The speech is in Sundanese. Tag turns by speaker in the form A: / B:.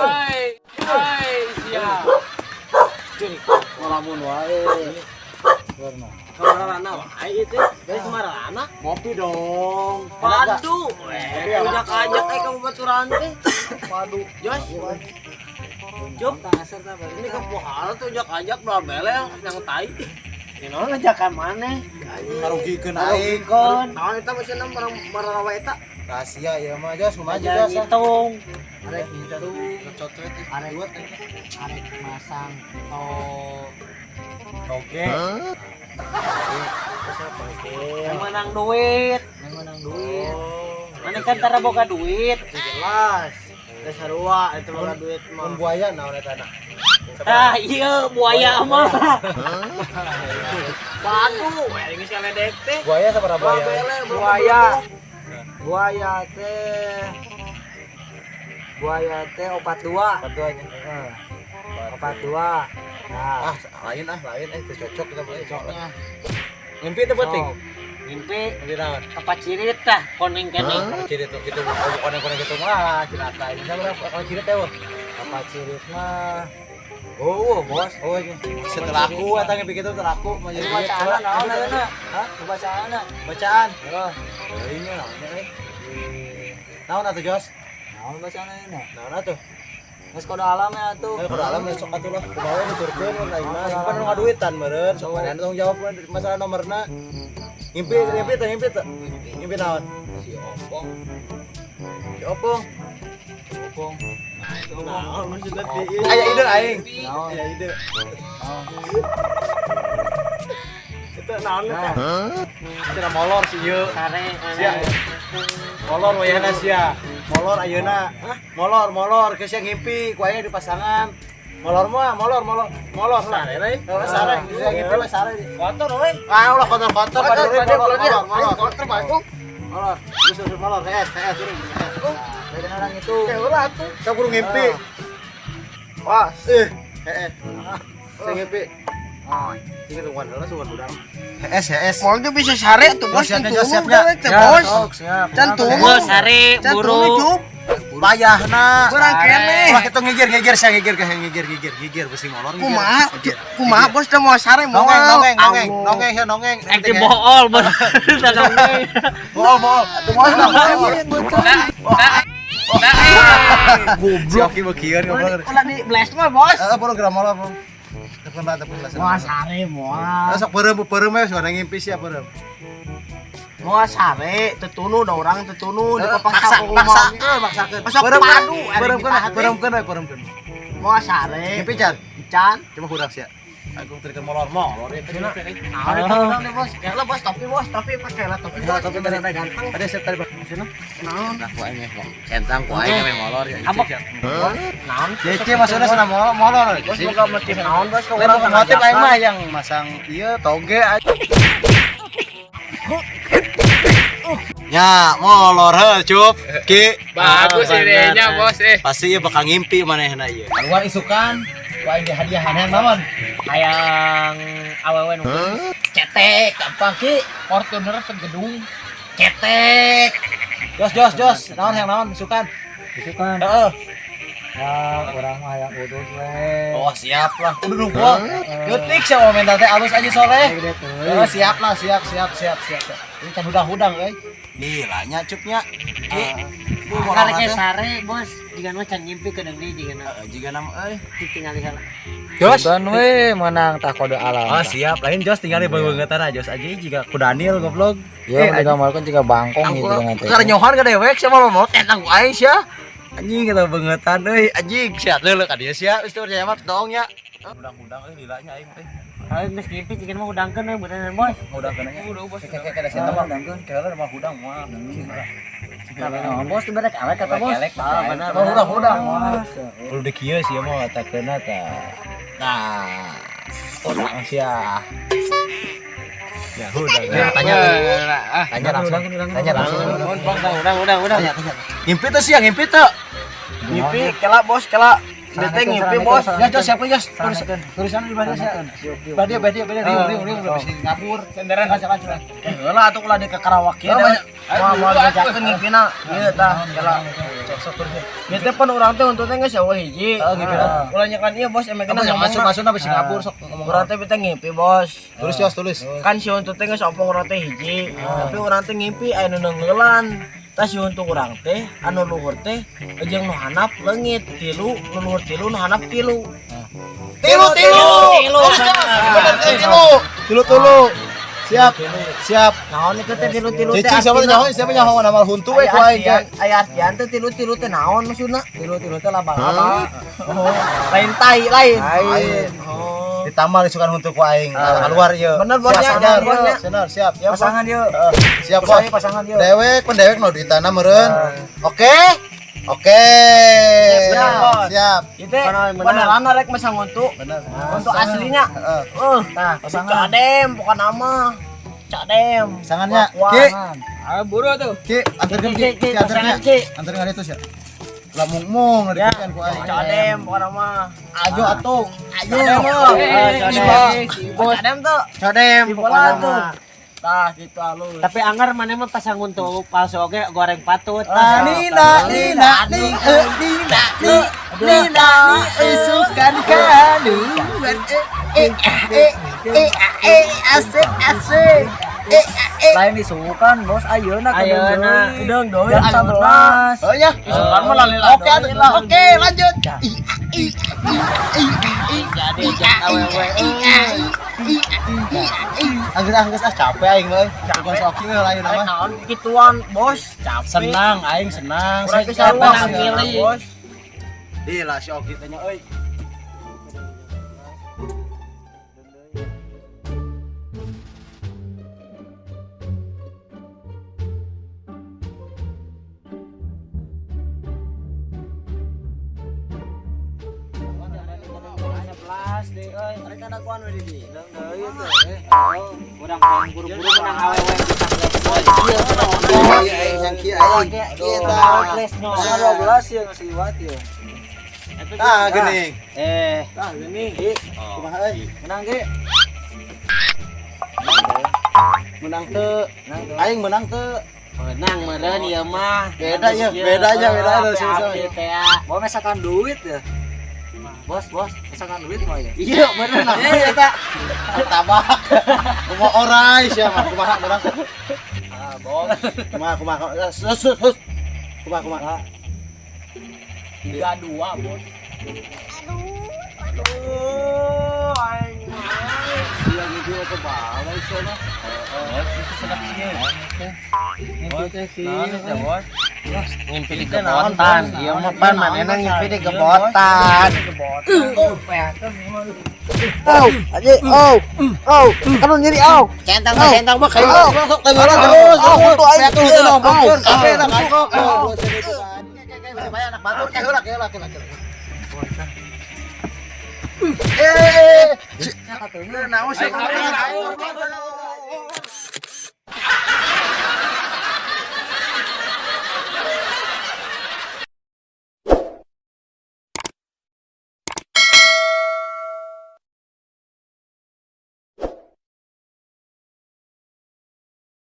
A: Hai, hai, sia.
B: Ngalamun wae. Karena
A: Kamarana wae itu. Dari kamarana?
B: Ngopi dong.
A: Padu. Ajak-ajak kamu baturan teh.
B: Padu.
A: Jos. Cup. Ini kepohara tuh ajak-ajak belah belel yang tai.
C: Ya naon ngajakan maneh?
B: Ngarugikeun aing.
C: Ngarugikeun.
A: Naon eta maksudna barang mararawa eta?
B: Rahasia ya mah, Jos, kumaha
C: Aja
B: Jos?
C: ngitung.
B: Arek ngitung. Cocok
C: Arek arek masang to
B: Oke.
C: yang menang duit, yang menang duit. Maneh kan tara boga duit.
A: Jelas. Teh sarua itu mah duit mah.
B: Mun buaya naon eta na?
C: Ah, iya buaya mah.
A: Padu, we geus ledek teh.
B: Buaya sabaraha
A: Belah
B: buaya?
A: belel, belah
D: Buaya.
A: belel.
D: Buaya teh. Buaya teh 42.
B: 42 nya.
D: Heeh. 42. Nah,
B: Ah, lain ah, lain eh teu cocok kita boleh cocoknya. Ngimpi teu penting.
C: Mimpi
B: Ngimpi naon?
C: Kapat cirit tah koneng keneng.
B: Cirit tuh gitu, koneng-koneng gitu mah cilaka. Ini sabaraha kalau cirit teh? Wah?
D: Kapat cirit mah. Oh, bos.
B: Oh, iya. Setelah aku atau ngimpi gitu telaku mau jadi duit.
D: Bacaan naon ayeuna? Hah? Bacaan.
B: Bacaan.
D: Heeh.
B: Ini naonnya eh. Naon atuh, Jos?
D: Naon bacaan ayeuna?
B: Naon atuh?
D: Geus kode alam ya atuh.
B: Eh, kudu alam besok atuh lah. Kumaha we nuturkeun mun aing mah. Simpan nu ngaduitan meureun, sok manehna tanggung jawab masalah nomorna. Ngimpi, ngimpi teh, ngimpi teh. Ngimpi naon?
A: Si Opong.
B: Si Opong.
D: Opong.
A: Naon maksudna teh?
B: Aya ide aing.
D: Naon?
B: Aya ide.
D: Naon?
A: Itu naon teh?
B: Cenah molor si ieu.
C: Sare
B: Sia. Molor wayahna sia. Molor ayeuna. Hah? Molor, molor geus sia ngimpi ku aing di pasangan. Molor mah, molor, molor, molor lah.
A: Sare we.
B: Oh, sare, geus sia ngimpi mah sare.
A: Kotor we.
B: Ah, ulah kotor-kotor
A: Kotor,
B: pada
A: pada
B: molor,
A: molor,
B: molor, molor.
A: Kotor bagong.
B: Molor. Geus geus molor, hees, hees turun.
D: Beda orang itu.
A: Kayak ulah atuh.
B: Sok kudu ngimpi.
A: Wah,
B: Eh, hees. Sing ngimpi.
D: Ah.
B: Sing tungguan heula sugan hudang. Hees, hees.
A: Moal ge bisa sare tuh bos,
B: Siap,
A: can
B: siap,
A: tulu
B: siap,
A: gawe teh
D: Ya,
A: bos.
D: sok, siap.
A: Can tulu.
C: Gua sare
A: Can tulu
C: buru.
A: cup.
B: Payahna.
A: Kurang keneh.
B: Ulah kitu ngigir, ngigir sia ngigir, ngigir, ngigir, ngigir, ngigir besi molor ngigir.
A: Kumaha? Kumaha bos teh moal sare moal.
B: Nongeng, nongeng, nongeng, nongeng, ya nongeng.
C: Eh di bool bos. Nongeng.
B: Bool, bool. Bool, bool. Si Oki bekieu ngobrol.
A: Ulah di blast mah bos.
B: Heeh, boro geura molor, bro. Telepon lah, telepon lah.
A: Moal sare moal.
B: Sok beureum, beureum we suara ngimpi sia beureum.
A: Moal sare teu tunu da urang teu tunu
B: Paksa,
A: dipaksa ku kumaha.
B: paksakeun, paksakeun.
A: Sok
B: Beureum,
A: padu,
B: beureumkeun,
A: ari
B: beureumkeun, we, beureumkeun.
A: Moal sare.
B: Ngimpi can.
A: Can.
B: Coba hudang sia. Aku tadi molor molor ya.
A: Naon eta urang teh bos? Kayak lah bos topi bos, topi pakai lah topi bos.
B: Topi tadi
A: ganteng.
B: Ada siap tadi, Bang.
A: Naon?
B: Nah, ku aing meh centang ku aing meh molor ya.
C: Apa?
A: Naon?
B: Cece maksudnya sana molor molor.
A: Bos boga motif naon bos ka
B: Lain
A: urang
B: bukan motif aing mah yang masang ieu toge aja. Ya, molor heuh, Cup. Ki.
E: Bagus
C: Ah, benar,
E: idenya,
C: eh.
E: bos eh.
B: Pasti ieu bakal ngimpi manehna ieu. Keluar isukan, ku aing dihadiahan naon?
C: Hayang awewe nu
B: Cetek, gampang Ki.
E: Fortuner segedung.
B: Cetek. Jos, jos, jos. Naon yang naon isukan?
D: Isukan.
B: Heeh.
D: Ya, urang mah hayang udud we.
B: Oh, siap lah. Udah nunggu. Leutik sia mau minta teh alus aja soleh.
D: Gede teuing.
B: Oh, siap lah, siap, siap, siap, siap. siap. Ini kan hudang-hudang, euy. Gilanya cupnya. Ki.
C: Karek ge sare bos, jiga mah can ngimpi kedeung deui jiga na.
B: Jiga nama euy.
C: Ditingali heula.
B: Jos.
D: Don we menang tah kode alam.
B: Oh, siap. Lain Jos tinggal di beungeutana Jos aja jiga ku Daniel goblok.
D: Ya, udah mal kan juga bangkong gitu dengan teh.
B: Karena nyohan ka dewek sia mah mau tentang ku aing sia. Anjing kita beungetan euy, anjing sia leuleuk ka dieu sia. Geus teu percaya mah tong nya. Hudang-hudang euy lilanya aing teh.
C: Ayo geus ngimpi jiga mah hudangkeun we bener bos.
B: Hudangkeun nya. Udah bos. Kayak kayak sia mah hudangkeun. Kayak mah hudang mah.
D: Nah, bos tuh berek awet kata bos.
C: Ah, benar.
B: Oh, hudang-hudang mah. Perlu di kieu sih mah katakeunna tah. Nah, hudang sia. Ya hudang. Tanya tanya langsung. Tanya langsung.
C: Udah, udah, udah.
B: Tanya, tanya. Ngimpi tuh sia, ngimpi tuh.
A: Ngimpi kela bos kela. Teh ngimpi bos.
B: Ya jos siapa jos? Tulisan di mana sih? Badia badia badia riung riung riung udah bisa ngabur. Senderan kaca-kaca.
A: Heula atuh ulah di ke Karawang kieu. Moal moal ngajakeun ngimpina. Ieu tah kela.
B: Sok turun.
A: Ieu teh pan urang teh untungnya geus eueuh hiji.
B: Oh, ngimpina.
A: Ulah nyekan ieu bos emang
B: Kamu yang masuk-masuk bisa ngabur sok ngomong.
A: Urang teh teh ngimpi bos.
B: Tulis jos tulis.
A: Kan si untung teh geus opong urang teh hiji. Tapi urang teh ngimpi aya nu neungeulan. Tah si untung urang teh anu luhur teh jeung nu handap leungit tilu, nu luhur tilu, nu handap tilu.
B: Tilu tilu. Bener tilu. Tilu tilu. Siap. Siap.
A: Naon itu teh tilu-tilu teh?
B: Cicing siapa nyaho siapa nyaho nama huntu we ku aing teh.
A: Aya artian teh tilu-tilu teh naon maksudna? Tilu-tilu teh laba-laba. Oh, lain tai lain.
B: Lain.
A: Oh.
B: Ditambah isukan huntu ku aing. Keluar ieu.
A: Bener bosnya, jangan bosnya.
B: Bener, siap.
D: Pasangan yuk.
B: Siap bos.
D: Pasangan yuk.
B: Dewek, pun dewek no duitana meureun. Oke. Oke. Siap.
A: Itu beneran rek mesang huntu.
B: Bener.
A: Untuk aslinya.
B: Heeh.
A: Nah, pasangan. Cadem bukan nama. Cadem.
B: Pasangannya. Ki.
E: Ah, buru tuh.
B: Ki, anterkeun Ki. Ki, anterkeun Ki. Anterkeun itu sia. Lah mung-mung diberikan ku aing.
A: Cadem bukan nama.
B: Ayo atuh. Ayo.
A: Cadem. Cadem tuh.
B: Cadem
A: bukan nama. Tah gitu halus.
C: Tapi anggar mana mah pasang untuk palsu oge goreng patut. Tah.
B: Nina nina ni nina ni nina ni isukan kaluan eh eh eh eh asik asik eh eh
D: Lain isukan bos ayeuna
C: Ayeuna.
A: Kedeung deui
D: Jam 11.
B: Oh ya,
A: Isukan mah lalila.
B: Oke, oke, lanjut.
C: Jadi jeung awewe.
B: Angges angges ah capek aing euy. Bukan sok kieu lain
A: Arek
B: mah.
A: naon kituan bos, capek.
B: Senang aing senang.
A: Urang teh
B: Saya
A: sarua
C: milih.
A: bos.
B: Ih lah si Oki tanya euy.
C: Urang hayang buru-buru menang awewe bisa
B: Yang kieu aing. Kieu tah.
D: Setengah 12 ya ngasih liwat ya.
B: Tah geuning.
A: Tah gini.
B: Kumaha euy?
D: Menang ge.
B: Menang teu. Aing menang teu.
C: Menang meureun ieu mah.
B: Beda ya, beda aja, beda aja sih.
D: Mau mesakan duit ya. Bos, bos, mesakan duit mau ya.
B: Iya, bener nah. Iya eta. Tabak. Kumaha orai sia mah, kumaha menang.
D: Ah, bos.
B: Kumaha kumaha. Sus sus. Kumaha kumaha.
E: 32, bos.
A: Aduh, aing.
B: Iya gitu ya kebalik sia mah.
C: Ngimpi di gebotan. Ieu mah pan manehna ngimpi di gebotan.
A: Oh, aja, oh, oh, kan nyeri oh.
C: Centang centang mah kayak
B: Sok tenggelam terus.
A: Oh, untuk aing.
B: Saya tuh henteu ngomongkeun kabeh lah kok. Anak batur kayak heula heula heula. Eh, naon sih?